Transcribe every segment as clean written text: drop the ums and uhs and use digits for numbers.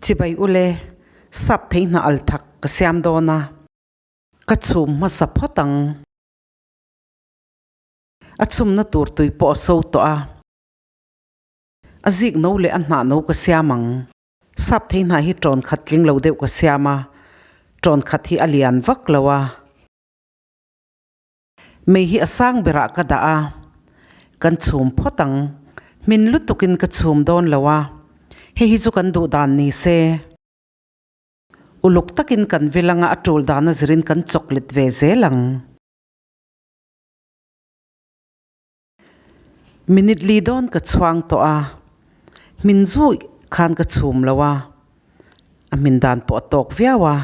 Chibai ule, sap thei hna al thak ka siam dawn a. Ka chhum hmasa phawt ang. A chhumna tur tui pawh a so tawh a. A zik no leh a hnah no ka siam ang. Sap thei hnah hi ṭawn khat tling lo deuh ka siam a, ṭawn khat hi a lian vak lo a. Mei hi a sang berah ka dah a, kan chhum phawt ang. Hmin lutukin ka chhum dawn lo a, hei hi chu kan duh dan ni se. Uluk takin kan vil anga a ṭul dana zirin kan chawk let ve zel ang. Minute li dawn ka chhuang tawh a, hmin zui khan ka chhum lo a, a hmin dan pawh a tawk viau a.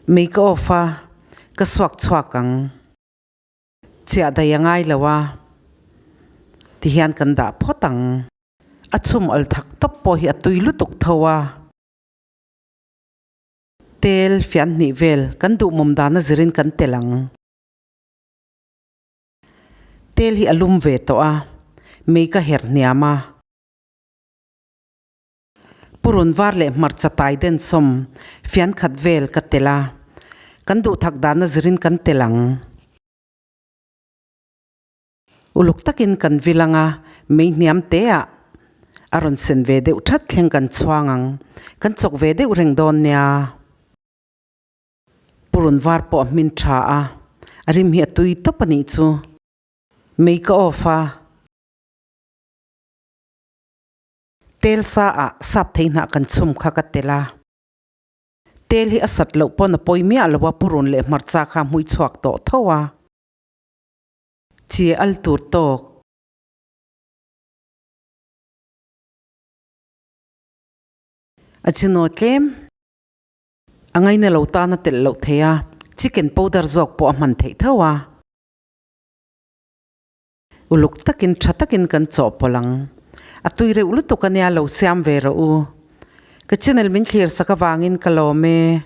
Mei ka off a, ka suak chhuak ang. Chiah daih a ngai lo a, tihian kan dah phawt ang. A chhum al thak tawp pawh hi a tui lutuk tho a. Tel fian hnih vel kan duhmawm dana zirin kan tel ang. Tel hi a lum ve tawh a, mei ka her hniam a. Purun var leh hmarcha tai den sawm fian khat vel ka tel a, kan duhthak dana zirin kan tel ang. Uluk takin kan vil ang a, mei hniam te ah a rawn sen ve deuh that thleng kan chhuang ang, kan chawk ve deuh reng dawn nia. Purun var pawh a hmin tha a, a rim hi a tui tawp a nih chu. Mei ka off a. Tel sa ah sap thei hnah kan chhum kha ka tel a. Tel hi a sat loh pawn a pawi miah lo a, purun leh hmarcha kha a hmui chhuak tawh tho a. Chi al tur tawk. A chinaw tlem. A ngaina lo tan a telh loh thei a, chicken powder zawk pawh a hman theih tho a. Uluk takin tha takin kan chawhpawlh ang. A tui reuh lutuk ania lo siam ve rawh u. Ka channel min thlir sak avangin ka lawm e.